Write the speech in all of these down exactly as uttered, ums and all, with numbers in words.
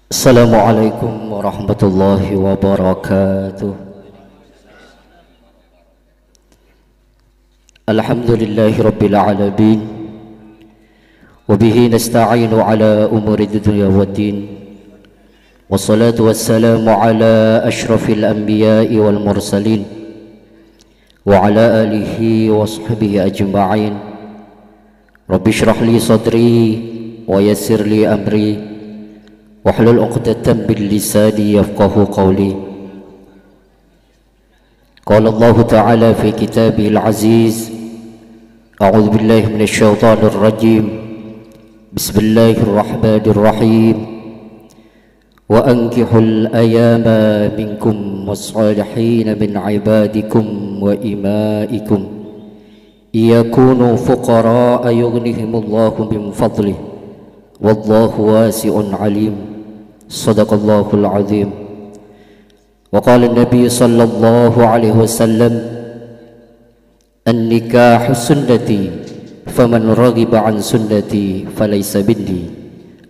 Assalamualaikum warahmatullahi wabarakatuh. Alhamdulillahi rabbil alamin. Wa bihi nasta'inu ala umuri dunya waddin. Wassalatu wassalamu ala asyrafil anbiya'i wal mursalin. Wa ala alihi wa sahbihi ajma'in. Rabbi shrah li sadri wa yassir li amri. Wahlul uqdatan bil lisani yafqahu qawli. Qala Allahu ta'ala fi kitabihil aziz. A'udzu billahi minasyaitonir rajim. Bismillahirrahmanirrahim. Wa ankihul ayama minkum was-salihin min ibadikum wa imaikum. Yakunu fuqara'a yughnihimullahu min fadlih. Wallahu wasi'un alim. Sadaqallahul azim. Wa qala Nabi sallallahu alaihi wasallam, "An-nikahu sunnati, faman raghiba an sunnati falaysa minni."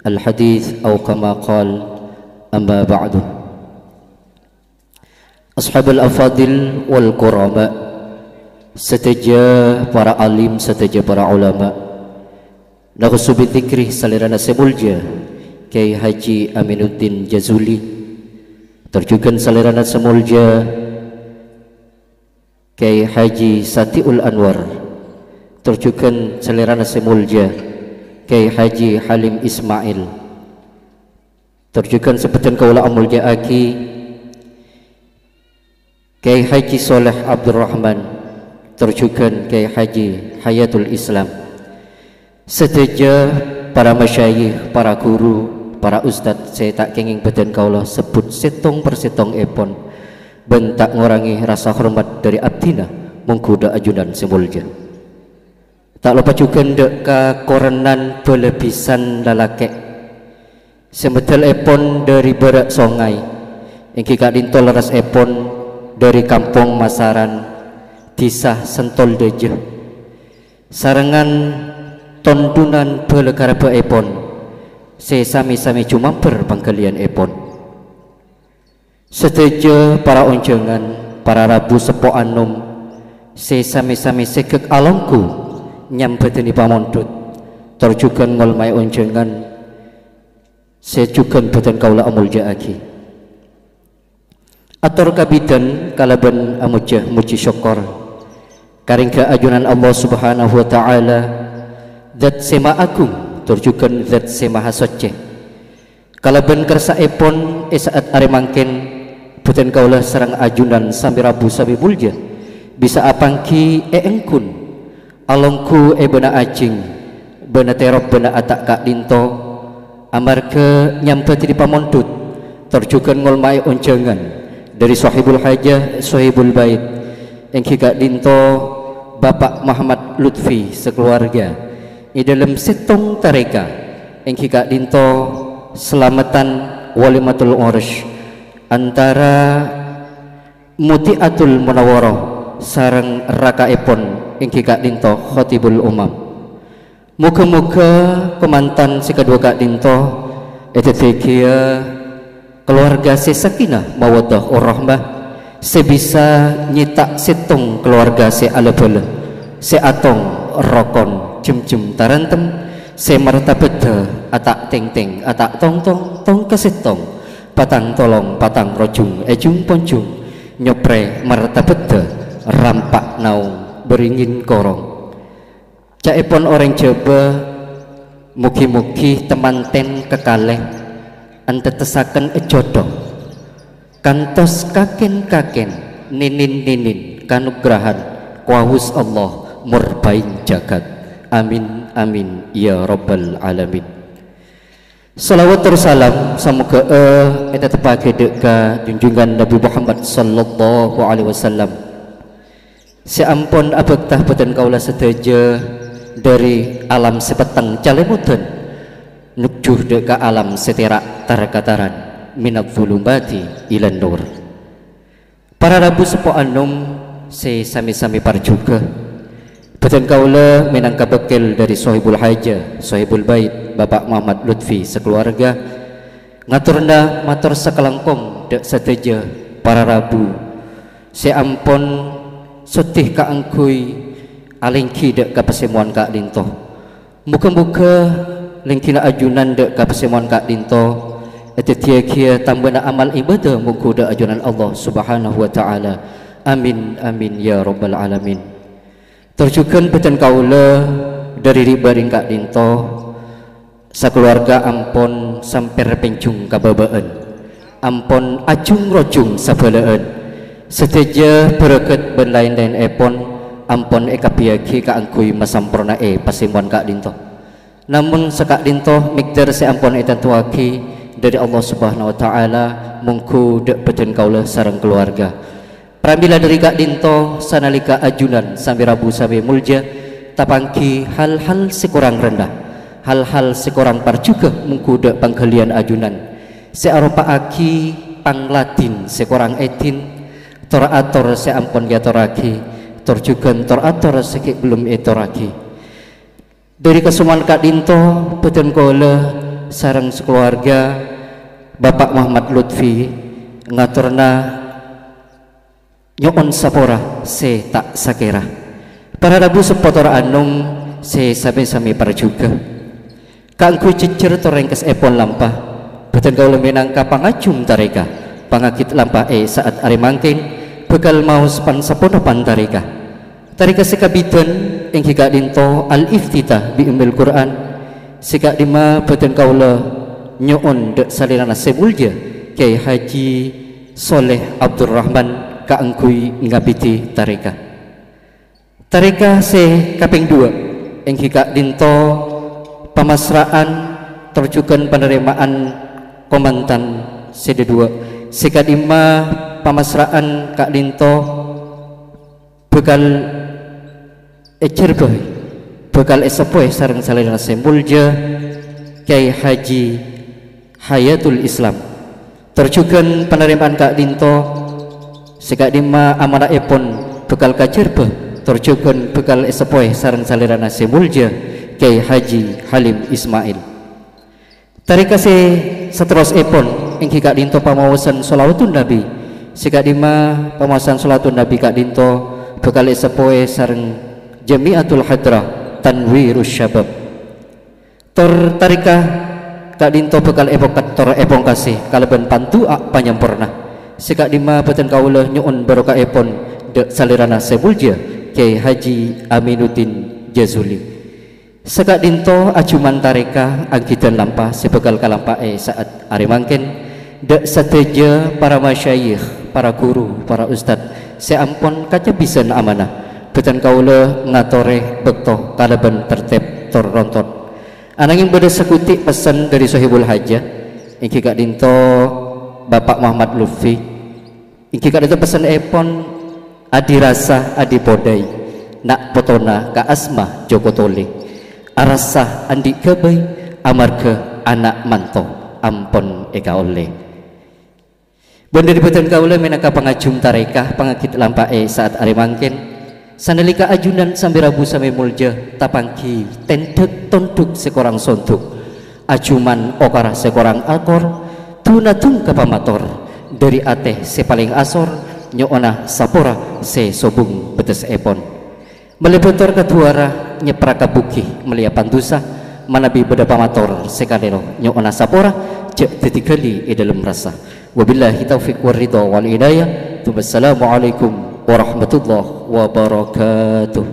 Al-hadits, au kama qal, amma ba'du. Ashabul afadil wal kurama, sadhâjâ para alim, sadhâjâ para ulama, nakhussu bidzikri salèrana sè molja, Kyai Haji Aminuddin Jazuli, tor jhughân salèrana sè molja, Kyai Haji Sadiul Anwar, tor jhughân salèrana sè molja, Kyai Haji Halim Ismail, tor jhughân sè bhâdhân kaulâ amolja'aghi, Kyai Haji Soleh Abdurrahman, tor jhughân Kyai Haji Hayatul Islam. Sadhâjâ para masyayikh, para ghuru, para ustad sè ta' kèngèng bhâdhân kaulâ sebbhut sèttong per sèttongngèpon, bân ta' ngorangè rasa hormat dhâri abdhina, mongghu dhâ' ajunan sè molja. Ta' loppa jhughân dhâ' ka korènan bâlâbhisan lalakè', sè meddhâlèpon dhâri bârâ' songay, èngghi ka'dinto lerressèpon dhâri Kampong Masaran, Dhisa Sentol Dâjâ. Sarengngan tondhunan bhâlâ karabhâ'èpon sè sami-sami jumamber pangghâliyânèpon. Sadhâjâ para onjhângan, para rabu seppo anom sè sami-sami sèghek alongghu nyambhâdhâni pamondhut, tor jhughân ngolmaè onjhângan sè jhughân bhâdhân kaulâ amolja'aghi. Ator kabidhân kalabân amojhâ mojhi sokkor ka rèngghâ ajunan Allah Subhanahu wa Ta'ala, Dzat sè Maha Agung, tor jhughân Dzat sè Maha Soccè. Kalabân kersa'èpon è sa'at arè mangkèn, bhâdhân kaulâ sareng ajunan sami rabu sami molja, bisa apangghi èengghun, alongghu è bâna ajing, bâna tèrop bâna ata' ka'dinto, amarghâ nyambhâdhâni pamondhut, tor jhughân ngolmaè onjhângan dhâri Sohibul Hajah, Sohibul Bait, èngghi ka'dinto Bapak Muhammad Lutfi sakalowarga, è dhâlem sèttong tarèka, èngghi ka'dinto salameddhân Walimatul Urus antara Muti'atul Munawwarah sareng raka'èpon èngghi ka'dinto Khatibul Umam. Moghâ-moghâ kamantan sè kaduwâ ka'dinto èdhâddhiyâghiyâ kalowarga sè sakinah mawaddah warahmah, sè bisa nyèta' sèttong kalowarga sè ala-bhâlâ, sè atong rokon jemjem tarantem, sè martabhâddhâ ata' tengteng ata' tongtong tong ka sèttong, patang tolong patang rojung è jung ponjung, nyoprè martabhâddhâ rampa' naong bâringin korong. Ca'èpon orèng Jhâbâ, moghi-moghi tamanten kakalè antettessaken è jodho, kantos kakèn-kakèn, nènèn-nènèn, kanugrahan, kawus Allah, morbâin jagat. Amin, amin, ya rabbal alamin. Shalawat tor salam samogâ'â ètateppaghiyâ dhâ' ka junjungan Nabi Muhammad sallallahu alaihi wasallam, sè ampon abhâkta bhâdhân kaulâ sadhâjâ dhâri alam sè petteng calèmodhân, nojjhu dhâ' ka alam sè tèra' tar-kataran, minadz-dzulumati ilan nur. Para rabu seppo anom sè sami-sami parjhughâ, bhâdhân kaulâ mènangka bâkkèl dhâri Sohibul Hajah, Sohibul Bait, Bapak Muhammad Lutfi sakalowarga, Ngatorra mator sakalangkong dâ' sadhâjâ para rabu sè ampon soddhi kaangghuy alèngghi dâ' ka pasemowan ka'dinto. Moghâ-moghâ lèngghina ajunan dâ' ka pasemowan ka'dinto èdhâddhiyâghiyâ tambâna amal ibadah mongghu dâ' ajunan Allah Subhanahu wa Ta'ala. Amin, amin, ya rabbal alamin. Tor jhughân bhâdhân kaulâ dâri ri-, bâri' ka'dinto, sakalowarga ampon sampèr pènjhung kabâbâ'ân, ampon ajhung-rojhung sabhâlâ'ân. Sadhâjâ bhârâkât bân laèn-laènèpon ampon èkabbhiyâghi kaangghuy masampornaè pasemowan ka'dinto. Namong saka'dinto mèkdâr sè ampon ètantowaghi dâri Allah Subhanahu wa Ta'ala mongghu dâ' bhâdhân kaulâ sareng kalowarga. Pramila dâri ka'dinto, sanalèka ajunan samè rabu samè molja, tapangghi hal-hal sè korang rènna, hal-hal sè korang parjhughâ mongghu dâ' pangghâliyân ajunan, sè aropa'aghi pangladhin sè korang èdhin, tor-ator sè ampon èatorraghi, tor jhughân tor-ator sè ghi' bellum èatorraghi. Dâri kasomowan ka'dinto, bhâdhân kaulâ sareng sakalowarga Bapak Muhammad Lutfi ngatorra nyo'on sapora sè ta' sakèra. Para rabu seppo tor anong sè samè-samè parjhughâ. Kaangghuy jhejjher tor rèngkessèpon lampa, bhâdhân kaulâ mènangka pangajhum tarèka, pangagit lampa è sa'at arè mangkèn, bhâkal maos pan-saponapan tarèka. Tarèka sè kabidhân èngghi ka'dinto Al-Iftitah bi Ummil Qur'an, sè ka'dimma bhâdhân kaulâ nyo'on dâ' salèrana sè molja Kyai Haji Sholeh Abdurrahman kaangghuy ngabidhi tarèka. Tarèka sè kapèng duwâ' èngghi ka'dinto pamasra'an tor jhughân panarèma'an komantan sè dhâduwâ', sè ka'dimma pamasra'an ka'dinto bhâkal èjhârbâi, bhâkal èseppowè sareng salèrana sè molja Kyai Haji Hayatul Islam. Tor jhughân panarèma'an ka'dinto sè ka'dimma amana'èpon bhâkal kajhârbâ, tor jhughân bhâkal èseppowè sareng salèrana sè molja Kyai Haji Halim Ismail. Tarèka sè saterrossèpon èngghi ka'dinto pamaosan sholawatun Nabi. Sè ka'dimma pamaosan sholawatun Nabi ka'dinto bhâkal èseppowè sareng Jami'atul Hadrah Tanwirus Syabab. Tor tarèka ka'dinto bhâkal èpokkat tor èpongkasè kalabân pandu'a panyamporna. Sè ka'dimma bhâdhân kaulâ nyo'on barokahèpon dâ' salèrana sè molja Kyai Haji Aminuddin Jazuli. Saka'dinto ajuman tarèka anggidhân lampa sè bhâkal kalampa'è sa'at arè mangkèn, dâ' sadhâjâ para masyayikh, para ghuru, para ustad sè ampon kacabbhisan amanah, bhâdhân kaulâ ngatorè bâkto kalabân tertib tor ronton. Ananging bâdâ sakutè' pessen dâri Sohibul Hajah, èngghi ka'dinto Bapak Muhammad Lutfi. Èngghi ka'dinto pessennèpon, "Adirasa adipodai, na' potona Ka' Asma Joko Tole. Arassa andi' ghâbây, amarghâ ana' manto ampon èkaollè." Bân dâri bhâdhân kaulâ mènangka pangajhum tarèka pangagit lampa'è sa'at arè mangkèn, sanalèka ajunan sambi rabu samè molja, tapangghi tèndhâk tondhuk sè korang sondhuk. Ajuman okara sè korang akor, dun-adun ka pamator, dâri atè sè palèng asor, nyo'ona sapora sè sobung bâtessèpon. Mellè bâtor ka duwârâ, nyèpra ka bughi, mellèya pandusa, manabi bâdâ pamator sè kalèro, nyo'ona sapora, jhâ' dâddhi ghâli è dhâlem rassa. Wabillahi taufiq war ridha wal inayah. Tsummassalamualaikum warahmatullahi wabarakatuh.